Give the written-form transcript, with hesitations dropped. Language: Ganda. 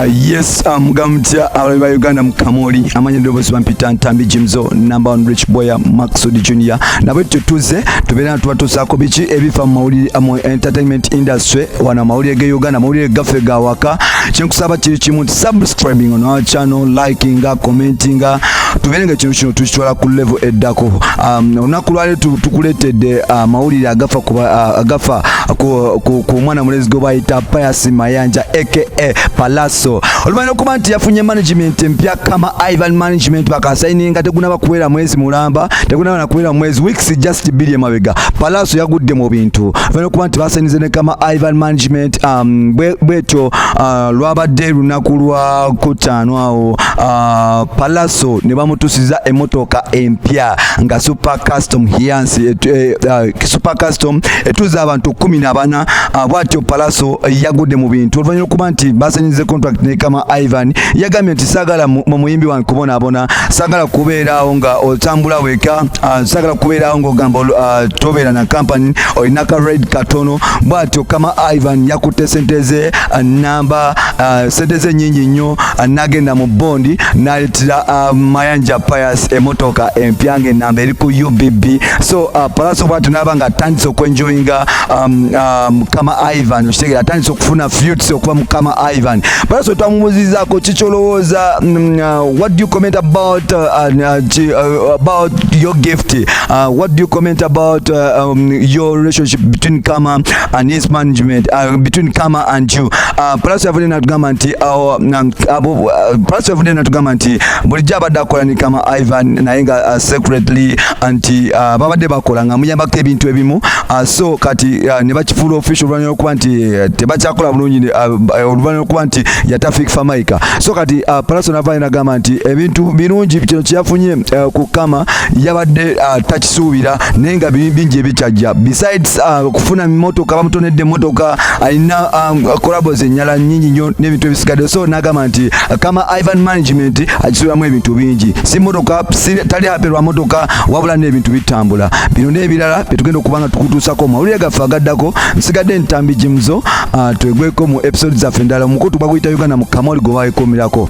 Yes, mutya abalabi ba Uganda mu Kamoli, amanya eddoboozi bampita Ntambi Jimzo, number one rich boy Maxud Junior. Nabwe tutyo tuze tubeera nga tubatuusaako biki ebifa mu mawulire, mu entertainment industry wano, amawulire ge Uganda, amawulire gaffe ga waka. Kyenkusaba kiri kimu nti subscribing on our channel, likinga, commentinga, tubeere nga ekintu kino tukitwala ku level eddako. Olunaku lwaleero tukuleetedde amawulire agafa ku mwana mulezi gwe bayita Pius Mayanja aka Palaso, oluvannyuma okuba nti yafunye management empya, Kama Ivan Management. Bakasayininga tegunaba kuwera mwezi mulamba, tegunaba nakuwera mwezi, weeks just 2 emabega Palaso yagudde mu bintu oluvannyuma okuba nti basayinize ne Kama Ivan Management. Bwetyo lwabadde lunaku lwa kutaano awo, Palaso ne bamutusiza emmotoka empya nga Super Custom Hiace, Super Custom etuuza abantu 14. Bwatyo Palaso yagudde mu bintu oluvannyuma okuba nti basayinize contract ne Kama Ivan. Yagambye nti saagala mu muyimbi wange kubonaabona, saagala kubeeraawo nga otambula weka, saagala kubeeraawo ng'ogamba tobeera na company, olina ka ride katono. Bwatyo Kama Ivan yakutte sente ze, namba, sente ze nyingi nnyo, n'agenda mu bondi n'aleetera Mayanja Pius emotoka empya ng'enamba eri ku UBB. So Palaso bwatyo n'aba nga atandise okwenjoyinga Kama Ivan. Okitegeera, atandise okufuna fruits okuva mu Kama Ivan. Palaso twamubuuzizaako kikyolowooza, what do you comment about your gift? What do you comment about your relationship between Kama and his management, between Kama and you? Palaso yavudde natugamba nti Palaso yavudde natugamba nti bulijjo abadde akola ne Kama Ivan, naye nga secretly, nti babadde bakola nga muyambako ebintu ebimu. So kati ne bakifuula official oluvannyuma lwokuba nti tebakyakola bulungi, oluvannyuma lwokuba nti yata Fik Fameica. So kati Palaso navayo nagamba nti ebintu birungi, kino kyeyafunye ku Kama yabadde takisuubira, naye nga bingi ebikyajja besides kufuna motoka. Bamutonedde emotoka, alina collabos ennyala nyingi nnyo n'ebintu ebisigadde. So nagamba nti Kama Ivan Management agisuubiramu ebintu bingi, si motoka, si, tali happy lwa motoka, wabula n'ebintu bitambula. Bino n'ebirala byetugenda okuba nga tukutuusako mu mawulire gaffe agaddako. Nsigadde Ntambi Jimzo, twegweko mu episode zaffe endala. Omukutu baguyita Uganda mu Kamoli gwe bayikuumirako.